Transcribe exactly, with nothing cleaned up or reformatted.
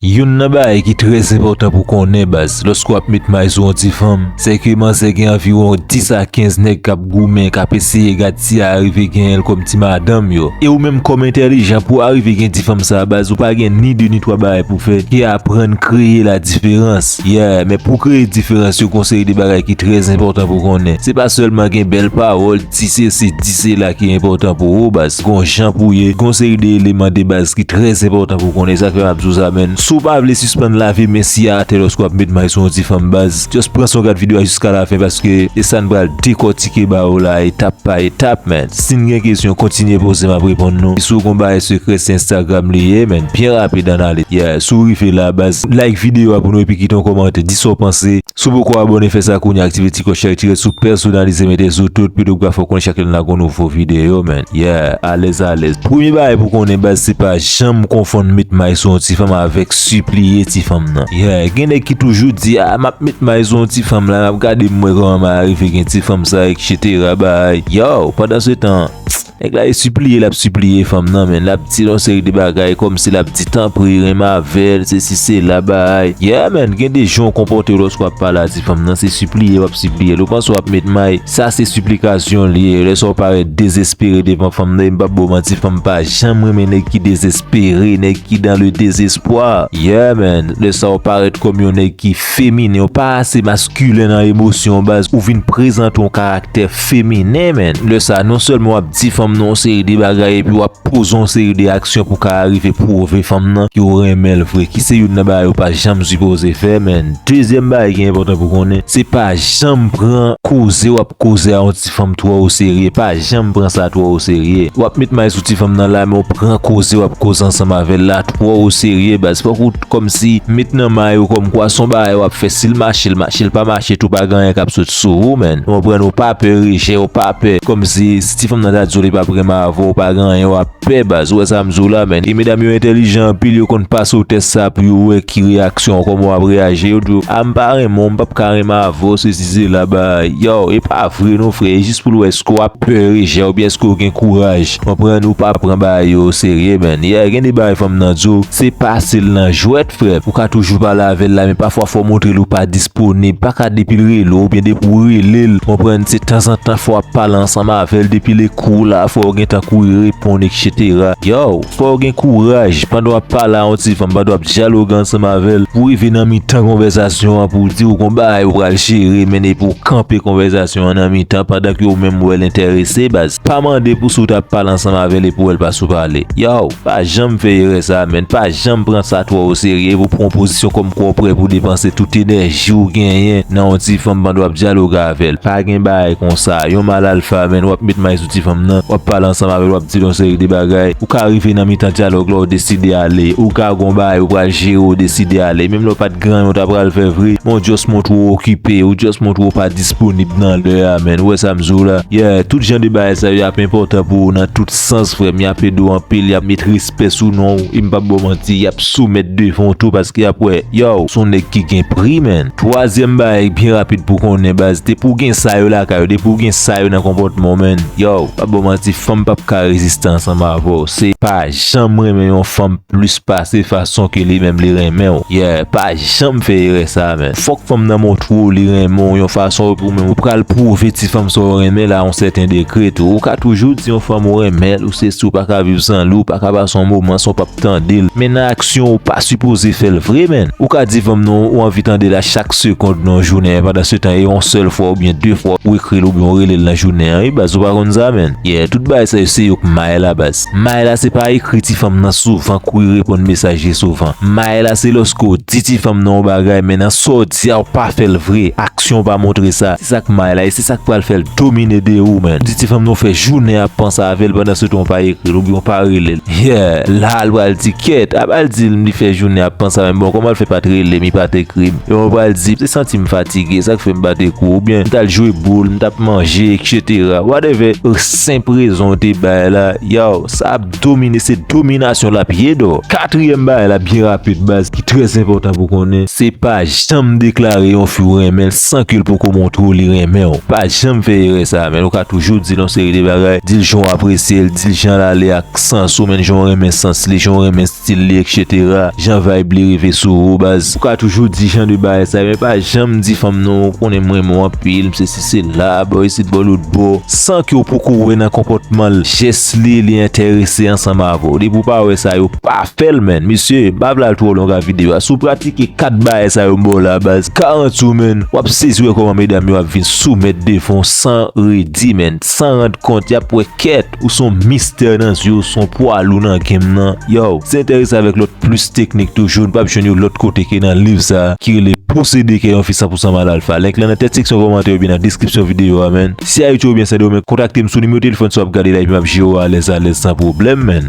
Youn nan bagay ki trè enpòtan pou konnen, baz, lòske w ap met may sou yon ti fanm, se ke manzè gen anviwon dis a kenz nèg k ap goumen, k ap eseye gad si y a rive genyen l kòm ti madanm yo. E ou menm kòm entèlijan, pou w arive gen ti fanm sa, baz, ou pa gen ni de ni twa bagay pou fè ke aprann kreye ladiferans. Yeah, men pou kreye diferans yo, gon seri de bagay ki trè enpòtan pou konnen. Se pa sèlman gen bèl pawòl, di sesi, di sela ki enpòtan pou ou, baz. Gon jan pou ye, gon seri de eleman de baz ki trè enpòtan pou konnen. Sa k fè m ap di w sa, menn. Si w pa vle sispann lave men si a atè lòske w ap met may sou yon ti fanm, baz, just pran son gad videyo a jiska lafen, paske se sa n pral dekòtike ba ou la, etap pa etap, menn. Si n gen kesyon, kontinye poze, m ap reponn nou. Si w gon bagay sekrè, se Instagram li ye, menn. Byen rapid, ann ale. Yeah, si w rive la, baz, like videyo a pou nou epi kite yon kòmantè, di sa w panse. Si w poko abòne, fè sa kounye a, aktive ti klòch la, retire sou pèsonalize, mete sou tout, pito w ka fè w konnen chak lè n lage yon nouvo videyo, menn. Yeah, alèz, alèz. Premye bagay pou konnen, baz, se pa janm konfonn met may sou yon ti fanm avèk sipliye ti fanm nan. Yeah, gen nèg ki toujou di, "Ah, m ap met may sou yon ti fanm la, m ap gade m wè kòman m a rive gen ti fanm sa, etsetera" bagay. Yo, pandan se tan, nèg la e sipliye, l ap sipliye fanm nan, menn. L ap di l yon seri de bagay, kòmsi l ap di, "Tanpri, renmen avè l, sesi, sela, bagay." Yeah, menn, gen de jan w konpòte w lòske w ap pale a ti fanm nan, se sipliye w ap sipliye l. Ou panse w ap met may, sa se siplikasyon l ye. Lè sa w parèt dezespere devan fanm nan, e m p ap ba w manti, fanm pa janm renmen nèg ki dezespere, nèg ki dans le désespoir. Yeah, menn, lè sa w parèt kòm yon nèg ki feminen, ou pa ase maskilen nan emosyon, baz, ou vin prezante yon karaktè feminen, menn. Lè sa, non sèlman w ap di fanm nan yon seri de bagay, epi w ap poze yon seri de aksyon pou ka arive pwouve fanm nan ke w renmen l vre, ki se youn nan bagay ou pa janm sipoze fè, menn. Dezyèm bagay ki enpòtan pou konnen, se pa janm pran koze w ap koze a yon ti fanm twò oserye. Pa janm pran sa twò oserye. W ap met may sou ti fanm nan la, men w pran koze w ap koze ansanm avè l la twò oserye, baz. Fòk ou kòmsi met nan may ou kòmkwa se yon bagay w ap fè. Si l mache, l mache, l pa mache tou, pa gen anyen k ap sot sou ou, menn. Ou konprann, ou pa pè rejè, ou pa pè. Kòmsi, si ti fanm nan ta di w li p ap renmen avè w, pa gen anyen w ap pè, baz. Ou wè sa m di w la, menn. E medam yo entèlijan anpil, yo konn pase w tès sa pou yo wè ki reyaksyon w, kòman w ap reyaji. Yo di w, "Ah, m pa renmen w, m p ap ka renmen avè w, sesi, sela, bagay." Yo, e pa vre non, frè. E jis pou l wè èske w ap pè rejè oubyen èske w gen kouraj. Konprann, ou pa pran bagay yo oserye, menn. Yeah, gen de bagay fanm nan di w, se pase l nan jwèt, frè. Ou ka toujou pale avè l la, men pafwa fò w montre l ou pa disponib. Pa ka depi l rele w, oubyen depi w rele l, konprann, se tanzantan fò w ap pale ansanm avè l, depi l ekri w la, fò w gentan kouri reponn, etsetera. Yo, fò w gen kouraj pandan w ap pale a yon ti fanm, pandan w ap dyaloge ansanm avè l, pou w rive nan mitan konvèsasyon an, pou w di w gon bagay ou pral jere, men epi w kanpe konvèsasyon an nan mitan, pandan ke ou menm ou wè l enterese, baz. Pa mande pou si w t ap pale ansanm avè l epi w wè l pa sou pale. Yo, pa janm fè erè sa, menn. Pa janm pran sa twò oserye pou pran yon pozisyon kòmkwa w prè pou depanse tout enèji w genyen nan yon ti fanm pandan w ap dyaloge avè l. Pa gen bagay konsa. Yon mal alfa, menn. W ap met may sou ti fanm nan, w ap pale ansanm avè l, w ap di l yon seri de bagay. Ou ka rive nan mitan dyalòg la, w deside ale. Ou ka gon bagay ou pral jere, w deside ale. Menm lè w pa t gen anyen w ta pral fè vre, men w just montre w okipe, ou just montre w pa disponib nan lè a, menn. Ou wè sa m di w la? Yeah, tout jan de bagay sa yo, y ap enpòtan pou ou nan tout sans, frè m. Y ap ede w anpil, y ap met respè sou non w, e m p ap ba w manti, y ap soumèt devan w tou, paske y ap wè, yo, w se yon nèg ki gen pri, menn. Twazyèm bagay, byen rapid pou konnen, baz, depi w gen sa yo lakay ou, depi w gen sa yo nan konpòtman w, menn, yo, m p ap ba w manti, fanm p ap ka reziste ansanm avè w. Se pa janm renmen yon fanm plis pase fason ke li menm li renmen w. Yeah, pa janm fè erè sa, menn. Fòk fanm nan montre w li renmen w yon fason epi ou menm ou pral pwouve ti fanm sa w renmen la yon sèten degre tou. Ou ka toujou di yon fanm ou renmen l, ou sesi, ou pa ka viv san li, ou pa ka pase yon moman san w p ap tande l. Men nan aksyon, ou pa sipoze fè l vre, menn. Ou ka di fanm nan ou anvi tande l a chak segonn nan yon jounen, men pandan se tan, e yon sèl fwa oubyen de fwa ou ekri l oubyen ou rele l nan jounen an, wi, baz, ou pa konn sa, menn. Yeah, tout bagay sa yo, se yo k may la, baz. May la, se pa ekri ti fanm nan souvan, kouri reponn mesaj li souvan. May la, se lòske w di ti fanm nan yon bagay, men nan sa w di a, w pa fè l vre. Aksyon pa montre sa. Se sa k may la, e se sa k pral fè l domine de ou, menn. Di ti fanm nan w fè jounen ap panse avè l, pandan se tan w pa ekri l, oubyen w pa rele l. Yeah, la, l pral di, "Kyèt, apa l di m li fè jounen ap panse avè m, bon, kòman l fè pa t rele m, li pa t ekri m?" Epi w pral di, "Se santi m fatige, sa k fè m pa t ekri w, oubyen m t al jwe boul, m t ap manje, etsetera." Whatever, senp rezon w te bay la, yow, sa ap domine, se dominasyon l ap ye do. Katriyèm bagay la, byen rapid, baz, ki trè enpòtan pou konnen, se pa janm deklare yon fi w renmen l san ke l poko montre w li renmen w. Pa janm fè erè sa, men ou ka toujou di l yon seri de bagay, di l jan w apresye l, di l jan l ale ak sans ou, men jan w renmen sans li, jan w renmen stil li, etsetera, jan vibe li rive sou ou, baz. Ou ka toujou di jan de bagay sa, men pa janm di fanm nan, ou konnen m renmen w anpil, m sesi sela, bò isit, bò lòt bò, san ke w poko wè nan konpòtman l, jès li, li enterese ansanm avè w. Depi w pa wè sa, yo pa fè l, menn. Mesye, m pa vle al twò long ak videyo a. Si w pratike kat bagay sa yo m ba w la, baz, garanti w, menn, w ap sezi wè kòman medam yo ap vin soumèt devan w san redi, menn, san rann kont, y ap wè kèt, ou se yon mistè nan zye yo, se yon pwa lou nan game nan. Yow, se enterese avèk lòt plis teknik toujou, n p ap jwenn yo lòt kote ke nan liv sa a, ki rele Posede kè yon fi san pou san mal alfa. Link lan nan tèt seksyon kòmantè oubyen nan deskripsyon videyo a, menn. Si Ayiti oubyen Sendomeng, kontakte m sou nimewo telefòn sa w ap gade la, epi m ap jere w alèz alèz san pwoblèm, menn.